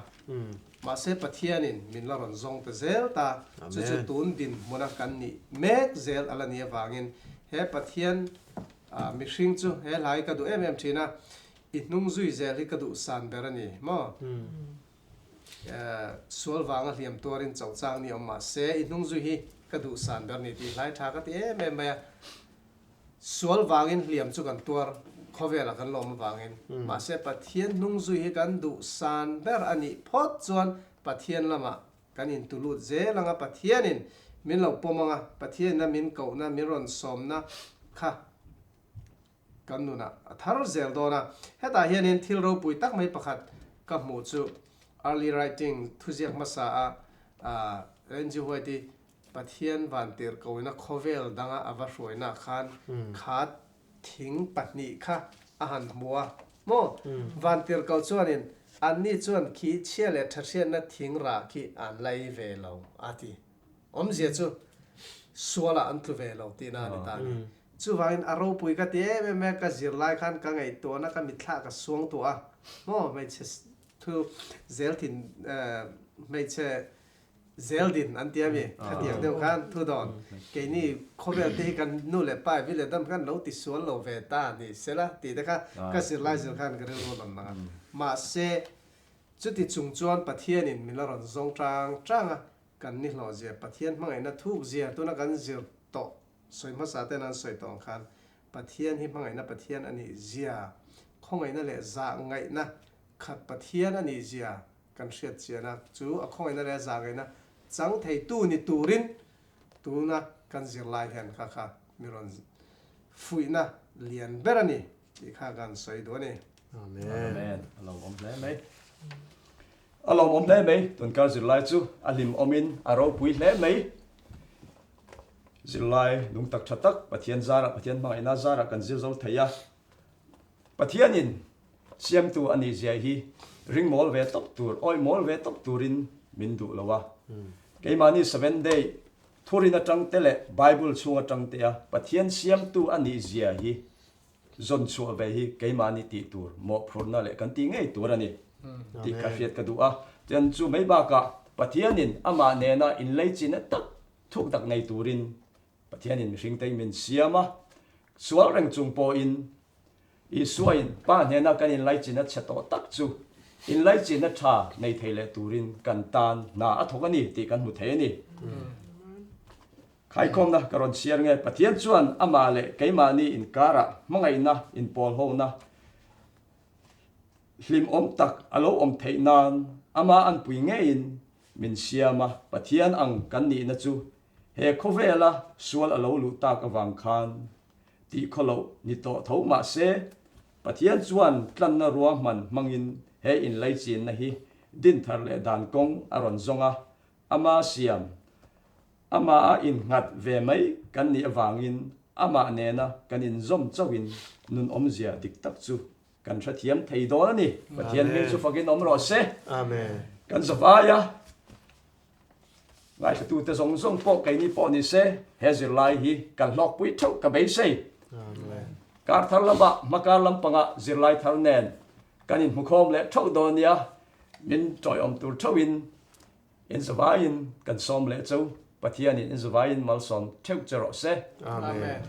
mahse Pathianin min la rawn zawng ta zel ta, chu chu tun dinhmuna kan nih mek zel a la nih avangin he Pathian mihring chu he hla hi ka duh em em thin a, i hnung zui zel hi ka duh san ber a ni maw? Sual vanga hliam tuarin chauh chang ni awm mahse i hnung zui hi ka duh san ber ni tih hlai tha ka ti em em mai a. Sual vangin hliam chu kan tuar khawvelah kan lawm avangin mahse Pathian hnung zui hi kan duh san ber a nih phawt chuan Pathian lamah kan intu lut zel anga Pathianin min lo pawm anga Pathianina min kohna min rawn sawmna kha kan nunah a thar zel dawn a. Hetah hianin thil ropui tak mai pakhat ka hmuh chu early writing thuziak hmasa a N.G. White-i Pathian vantir koina khawvel danga a va hruainaah khan kha thing pahnih kha a han hmu a maw? Vantir ko chuanin anni chuan khi chhia leh tha hriatna thing rah khi an la ei ve lo a ti. Awmzia chu sualah an tlu ve lo tihna a ni ta a ni. Chuvangin a ropui ka ti em em a, ka zir lai khan ka ngaihtuahna ka mitthlah ka suang tuah a, maw hmeichhe thu zel thin hmeichhe zel din an ti a mi, khatiang deuh khan thu dawn keini khawvel te hi kan nu leh pa vi leh dam khan lo ti sual lo ve ta ni sela tih te kha ka zir lai zir khan ka rilru a rawn lang a, mahse chuti chung chuan Pathianin min la rawn zawng tang tang a, kan ni hlawh zia Pathian hmangaihna thuk zia tuna kan zir tawh Sawi hmasa ten an sawi tawh ang khan Pathian hi hmangaihna Pathian a nih zia, khawngaihna leh zah ngaihna khat Pathian a nih zia kan hriat chian a, chu a khawngaihna leh a zah ngaihna chang theitu ni turin tuna kan zirlai hian kha kha mi rawn fuihna lian ber a ni tih kha kan sawi duh a ni. Amen. Amen. A lawmawm hle mai. A lawmawm hle mai. Tunkar zirlai chu a hlimawmin a ropui hle mai. Zirlai nung tak tha tak Pathian zarah Pathian hmangaihna zarah kan zir zo thei a. Pathianin siamtu a nih zia hi ring mawl ve tawp tur, awih mawl ve tawp turin min duh lo a. Keimahni Seventh Day thurin atang te leh Bible chhung atang te a Pathian siamtu a nih zia hi zawn chhuah ve hi keimahni tih tur mawhphurhna leh kan tih ngei tur a ni tih ka hriat ka duh a. Chuan chu mai bakah Pathianin amah nena inleichina tak thuk tak nei turin Pathianin mihringte hi min siam a, sual reng chung pawhin Isuain Pa hnena kan inlaichinna chhe tawh tak chu inlaichinna tha nei thei leh turin kan tan hna a thawk a ni tih kan hmu thei a ni. Khaikhawmna ka rawn chhiar nge Pathian chuan amah leh keimahni inkarah hmangaihna inpawlhona hlimawm tak a lo awm theih nan ama anpui ngeiin min siam a, Pathian ang kan nihna chu he khawvela sual a lo luh tak avang khan tih khaw loh ni tawh tho mah se, Pathian chuan tlanna ruahman hmangin he inlaichinna hi dinthar leh dan kawng a rawn zawng a, ama siam, amaha innghat ve mai kan nih avangin amah nena kan inzawm chauhin nun awmzia dik tak chu kan hrethiam thei dawn a ni. Pathian hming chu fakin awm rawh se. Kan zavai a. Ngaithlatute zawng zawng pawh keini pawh ni se, he zirlai hi kan hlawkpui theuh ka beisei. Kar thar lamah hmakar lampangah zirlai thar nen kan inhmukhawm leh theuh dawn nia, min tawiawm tur theuhin inzavaiin kan sawm leh chu Pathianin inzavaiin malsawm theuh che rawh se. Amen.